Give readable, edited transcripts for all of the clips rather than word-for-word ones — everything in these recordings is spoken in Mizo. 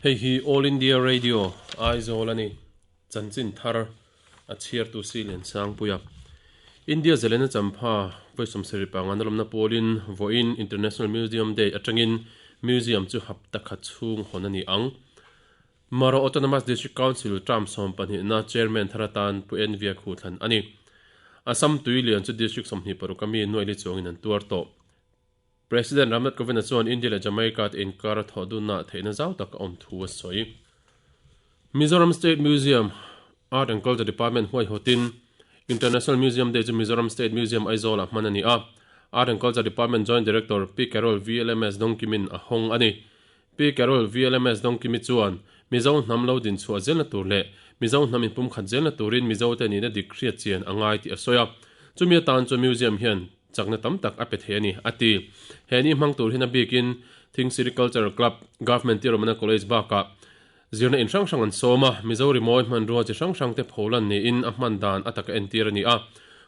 Hei hi All India Radio, Aizawl a ni. Chanchin thar a chhiartu si Liansangpuia. India Zelena Champha vawi 70 panga nalawmna pawlin vawiin International Museum Day atangin Museum chu hapta khat chhung hawn a ni ang. Mara Autonomous District Council term 12na Chairman thar atan Pu En Viak hu thlan a ni. Assam tui lian chu District 26 ami nuaili chuangin an tuar tawh. President Ramnath Kovind-a chuan India leh Jamaica te inkar a thawh dunna theihna zau tak a awm thu a sawi. Mizoram State Museum, Art and Culture Department huaihawtin International Museum Day chu Mizoram State Museum Aizawl-ah hman a ni a. Art and Culture Department Joint Director Pi Carol VLMS Dawngkimin a hawng a ni. Pi Carol VLMS Dawngkimi chuan Mizo hnam lo din chhuah zelna tur leh Mizo hnam inpumkhat zelna turin Mizote nihna dik hriat chian a ngai tih a sawi a. Chumi atan chuan Museum hian chakna tam tak a pe thei a ni, a ti. He ni hmang tur hian a bikin Thingsiri Cultural Club, Government Tirumana College bakah zirna in hrang hrang an sawm a, Mizo rimawi hmanrua chi hrang hrang te pholan niin a hman dan a taka entir a ni a.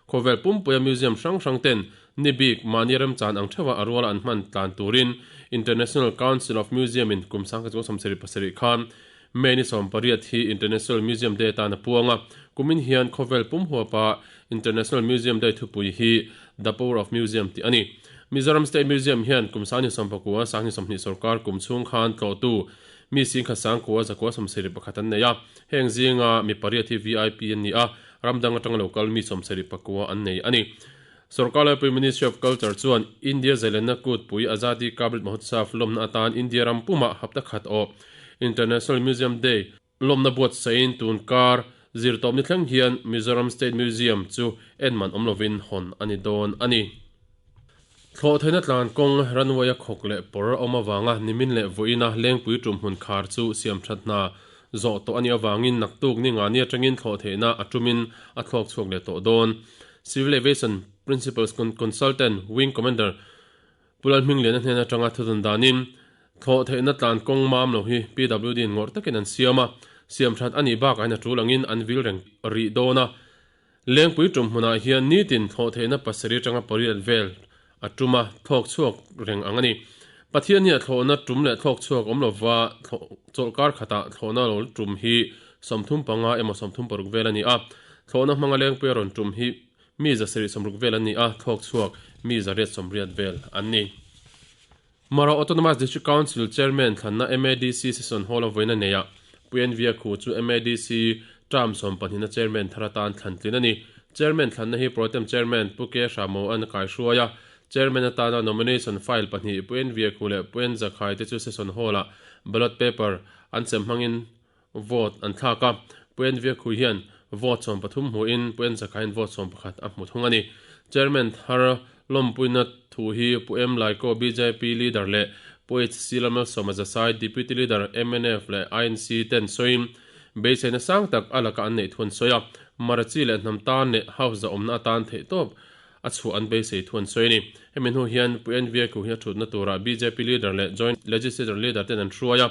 Khawvel pumpuia museum hrang hrang ten ni bik mahni remchan ang theuha a ruala an hman tlan turin International Council of Museum in kum 1977 khan May ni 18 hi International Museum Day atan a puang a, kumin hian khawvel pum huapa International Museum Day thupui hi The Power of Museum tih a ni. Mizoram State Museum hian kum 1990 20 sorkar kum chhung khan tlawhtu mi singkhat sangkua zakua 71 an nei a, heng zinga mi pariat hi VIP an ni a, ram dang atanga lo kal mi 71 an nei a ni. Sorkar laipui Ministry of Culture chuan India zailenna kutpui Azadi Ka Amrit Mahotsav lawmna atan India ram pumah hapta khat awh International Museum Day lawmna buatsaihin tun kar zirtawpni thleng hian Mizoram State Museum chu en man awm lovin hawn a ni dawn a ni. Thlawhtheihna tlan kawng runway a khawk leh pawr a awm avanga nimin leh vawiina lengpui tum hmun khar chu siamthat hna zawh tawh a nih avangin naktuk ni ngani atangin thlawhtheihna a tumin a thlawk chhuak leh tawh dawn. Civil Aviation Principals Consultant Wing Commander Pu Lalhmingliana hnen atanga thudun danin thlawhtheihna tlan kawng mam lo hi PWD in ngawrh takin an siam a, siamthat a nih bakah hian a tul angin an vil reng rih dawn a. Lengpui tum hmunah hian nitin thlawhtheihna pasarih atanga pariat vel a tum a, thlawk chhuak reng ang a ni. Pathian hi a thlawhna tum leh thlawk chhuak awm lova chawlhkar khatah thlawhna lo tum hi 35 emaw 36 vel a ni a. Thlawhna hmanga lengpui a rawn tum hi mi 760 vel an ni a, thlawk chhuak mi 880 vel an ni. Mara Autonomous District Council Chairman thlanna MADC Session Hall a vawiin a nei a, Pu Envia Khu chu MADC term 12na Chairman thar atan thlan tlin a ni. Chairman thlanna hi Pro Tem Chairman Pu K Hramo an kaihruai a, Chairman atana nomination file pahnih Pu Envia Khu leh Pu En Zakhai te chu Session Hall-ah ballot paper an sem hmangin vote an thlak a, Pu Envia Khu hian vote 13 hmuin Pu En Zakhaiin vote 11 a hmu thung a ni. Chairman thar lawmpuina thu hi Pu M Laiko bjp leader leh Pu HC Lalmalsawma Zasai Deputy Leader mnf leh INC ten sawiin beiseina sang tak a laka an neih thu an sawi a, Marachi leh hnam tan leh House zahawmna atan theihtawp a chhuah an beisei thu an sawi a ni. Hemi hnu hian Pu NVA Khu hi a thutna turah bjp leader leh Joint Legislature leader ten an hruai a.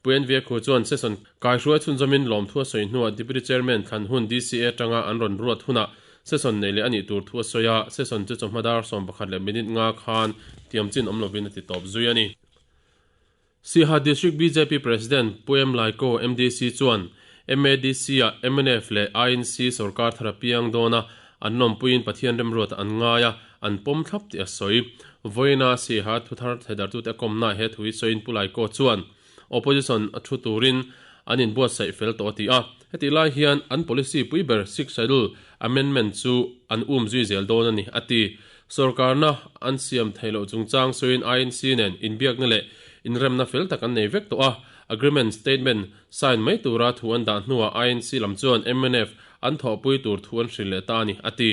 Pu NVA Khu chuan session kaihruai chhunzawmin lawmthu a sawi hnuah Deputy Chairman thlan hun DCA atanga an rawn ruat hunah session nei leh a nih tur thu a sawi a, session chu chawhma dar 11 leh minute nga khan tiam chin awm lovin a ti tawp zui a ni. Siaha District bjp President Pu M Laiko MDC chuan MADC-ah mnf leh INC sorkar thar a piang dawn a, an lawmpuiin Pathian remruat an ngai a, an pawm thlap tih a sawi. Vawiina Siaha thuthar theidartute a kawmnaah he thu hi sawiin Pu Laiko chuan Opposition a thu turin an inbuatsaih fel tawh a ti a. Hetih lai hian an policy pui ber Sixth Schedule Amendment chu an um zui zel dawn a ni, a ti. Sorkarna an siam theih loh chungchang sawiin INC nen inbiakna leh inremna fel tak an nei vek tawh a, agreement statement sign mai tura thu an dah hnuah INC lam chuan mnf an thawhpui tur thu an hrilh leh ta a ni, a ti.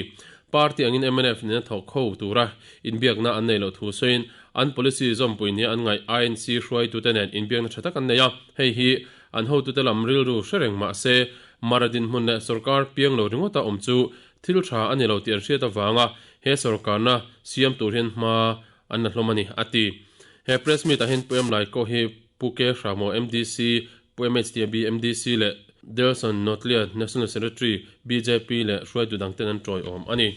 Party angin mnf nena thawk kho tura inbiakna an nei loh thu sawiin an policy zawmpui nia an ngaih INC hruaitute nen inbiakna tha tak an nei a, hei hi an hotute lam rilru hre reng mah se Mara dinhmun leh sorkar piang lo ringawta awm chu thil tha a ni lo tih an hriat avanga he sorkarna siam tur hian hma an la hlawm a ni, a ti. He press meet ah hian Pu M Laiko hi Pu K Hramo MDC, Pu MHTB MDC leh Delson Notlia National Secretary bjp leh hruaitu dangten an tawiawm a ni.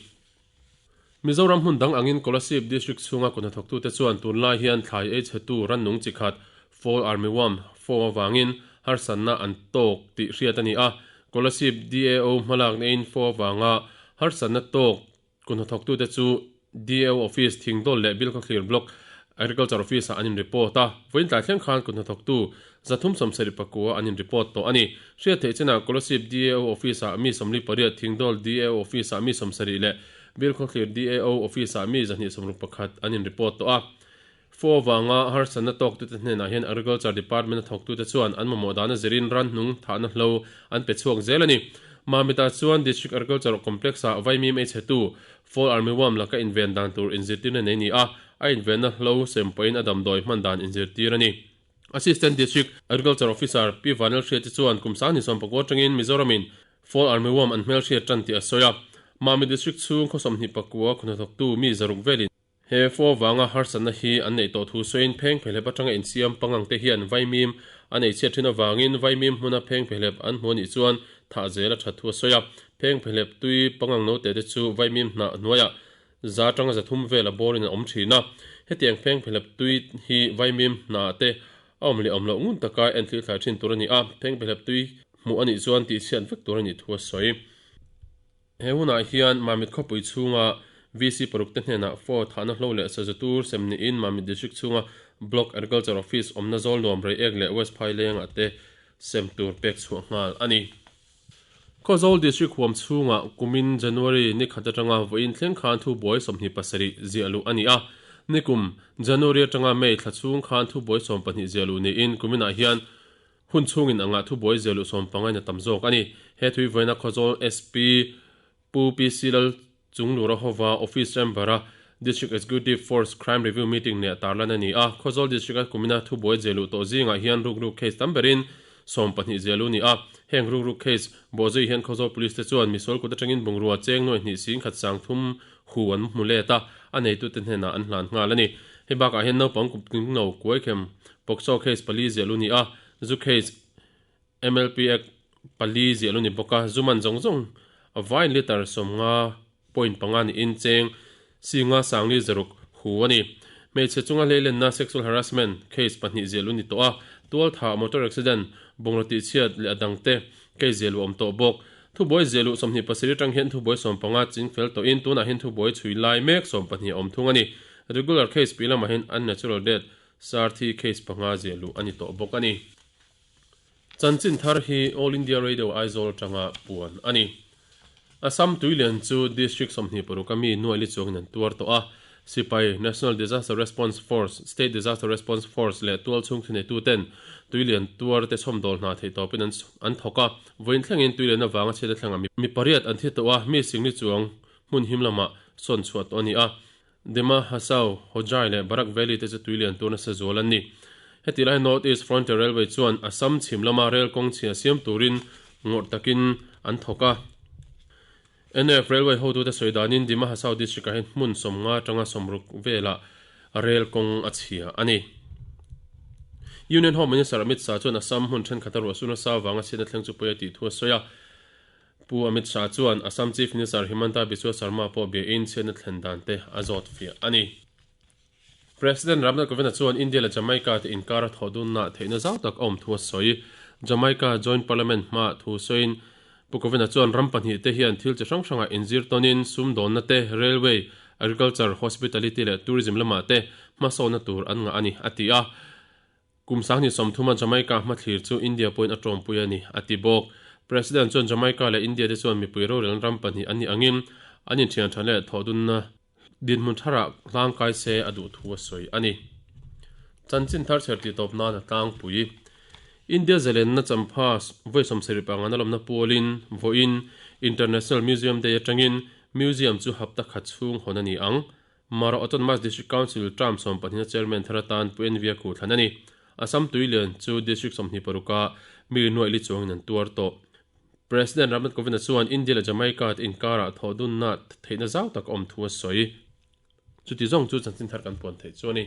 Mizoram hmun dang angin Kolasib District chhunga kut hnathawktute chuan tunlai hian thlai ei chhetu rannung chi khat Fall Armyworm, Fo avangin harsatna an tawk tih hriat a ni a, Kolasib DAO hmalakna-in fo avanga harsatna tawk Kuhnathawktute chu DAO Office, Thingdawl leh Bilkhawthlir Block Agriculture Office-ah an in-report a, vawiin tlai thleng khan kuhnathawktu 379 an in-report tawh a ni. Hriat theih chinah Kolasib DAO Office-ah mi 48, Thingdawl DAO Office-ah mi 70 leh Bilkhawthlir DAO Office-ah mi 261 an in-report tawh a. Fo avanga harsatna tawktute hnenah hian Agriculture Department-a thawktute chuan an mamawh dana zirin ranhnung thahna hlo an pe chhuak zel a ni. Mamit-ah chuan District Agriculture Complex-ah vaimim ei chhetu Fall Armyworm laka inven dan tur inzirtirna nei ni a, a invenna hlo sem pawhin a damdawi hman dan inzirtir a ni. Assistant District Agriculture Officer Pi Vanlalhriati chuan kum sang ni 19 atangin Mizoramin Fall Armyworm an hmelhriat tan tih a sawi a. Mamit District chhung khaw 29 khawhnathawktu mi 600 velin He fo avanga harsatna hi an neih tawh thu sawiin pheng phehlep atanga insiam pangang te hian vaimim a nei chhiat thin avangin vaimim hmuna pheng phehlep an hmu anih chuan thah zel a that thu a sawi a. Pheng phehlep tui pangang note te chu vaimim hnah hnuaiah za atanga 300 vel a bawrin an awm thin a. Hetiang pheng phehlep tui hi vaimim hnah te a awm leh awm loh ngun taka enthlir thlai thin tur a ni a, pheng phehlep tui hmuh anih chuan tihchhiat vek tur a nih thu a sawi. He hunah hian Mamit khawpui chhunga VC paruk te hnenah Fo thahna hlo leh sazu tur sem niin Mamit District chhunga Block Agriculture Office awmna zawl nuam Reiek leh West Phailengah te sem tur pek chhuah nghal a ni. Khawzawl District huam chhungah kumin January ni khat atanga vawiin thleng khan thubuai 27 ziah luh a ni a, nikum January atanga May thla chhung khan thubuai 12 ziah luh niin kuminah hian Hun chhungin anga thubuai ziah luh 15 in a tam zawk a ni. He thui vawiina Khawzawl SP Pu PC Lal Chunglura hova Office Chamber-a District Executive Force Crime Review Meeting neih a tarlan a ni a. Khawzawl District-a kumina thubuai ziah luh tawh zingah hian rukruk case tam berin 12 ziah luh a ni a. Heng rukruk case bawhzui hian Khawzawl Police te chuan misual kut atangin bungrua cheng nuai hnih sing khat sang thum hu an hmu let a, a neitute hnenah an hlan nghal a ni. Hei bakah hian naupang kum tling lo kuaikhem POCSO case pali ziah lu ni a, zu case MLP Act pali ziah lu ni bawk a, zu man zawng zawng a vaiin litre 50.5 niin cheng singa sangli zaruk hu a ni. Hmeichhe chunga hleilenna sexual harassment case pahnih ziah lu ni tawh a, tualthah, motor accident, bungraw tihchhiat leh a dangte case ziah lu awm tawh bawk. Thubuai ziah luh 27 atang hian thubuai 15 ching fel tawhin tunah hian thubuai chhui lai mek 12 a awm thung a ni. Regular case piah lamah hian unnatural death, Sarthi case panga ziah luh a ni tawh bawk a ni. Chanchin thar hi All India Radio Aizawl atanga puan a ni. Assam tuilian chu District 26 a mi nuaili chuangin an tuar tawh a. Sipai, National Disaster Response Force, State Disaster Response Force leh tualchhung thuneituten tuilian tuar te chhawmdawl hna theih tawpin an an thawk a. Vawiin thlengin tuilian avanga chhiatna thlengah mi pariat an thi tawh a, mi singli chuang hmun him lamah sawn chhuah tawh a ni a. Dima Hasao, Hojai leh Barak Valley te chu tuilian tur nasa zual an ni. Heti lai North East Frontier Railway chuan Assam chhim lama rel kawng chhia siam turin ngawrh takin an thawk a. NF Railway hotute sawi danin Dima Hasao district-ah hian hmun 50 atanga 60 velah rel kawng a chhia a ni. Union Home Minister Amit Shah chuan Assam hmun thenkhat a ruahsur nasa avanga chhiatna thleng chu pawi a tih thu a sawi a. Pu Amit Shah chuan Assam Chief Minister Himanta Biswa Sarma pawh biain chhiatna thlen dan te a zawt fiah a ni. President Ramnath Kovind-a chuan India leh Jamaica te inkara thawh dunna theihna zau tak a awm thu a sawi. Jamaica Joint Parliament hmaah thu sawiin Pu Kovind-a chuan ram pahnih te hian thil chi hrang hrangah inzir tawnin sumdawnna te, railway, agriculture, hospitality leh tourism lamah te hmasawnna tur an ngah a ni, a ti a. Kum 30 a Jamaica hmathlir chu India pawhin a tawmpui a ni, a ti bawk. President chuan Jamaica leh India te chuan mipui rorelna ram pahnih an nih angin an inthian tha leh thawhdunna dinhmun tharah hlangkai se a duh thu a sawi a ni. Chanchin thar chher tih tawp nan a tlangpui. India zalenna champha vawi 75 a lawmna pualin vawiin International Museum Day atangin Museum chu hapta khat chhung hawn a ni ang. Mara Autonomous District Council term 12 na chairman thar atan Pu N Viakhu thlan a ni. Assam tuilian chu district 26 a mi nuaih li chuangin an tuar tawh. President Ramnath Kovind-a chuan India leh Jamaica te inkarah thawhdunna theihna zau tak a awm thu a sawi. Chuti zawng chu chanchin thar kan puan theih chu a ni.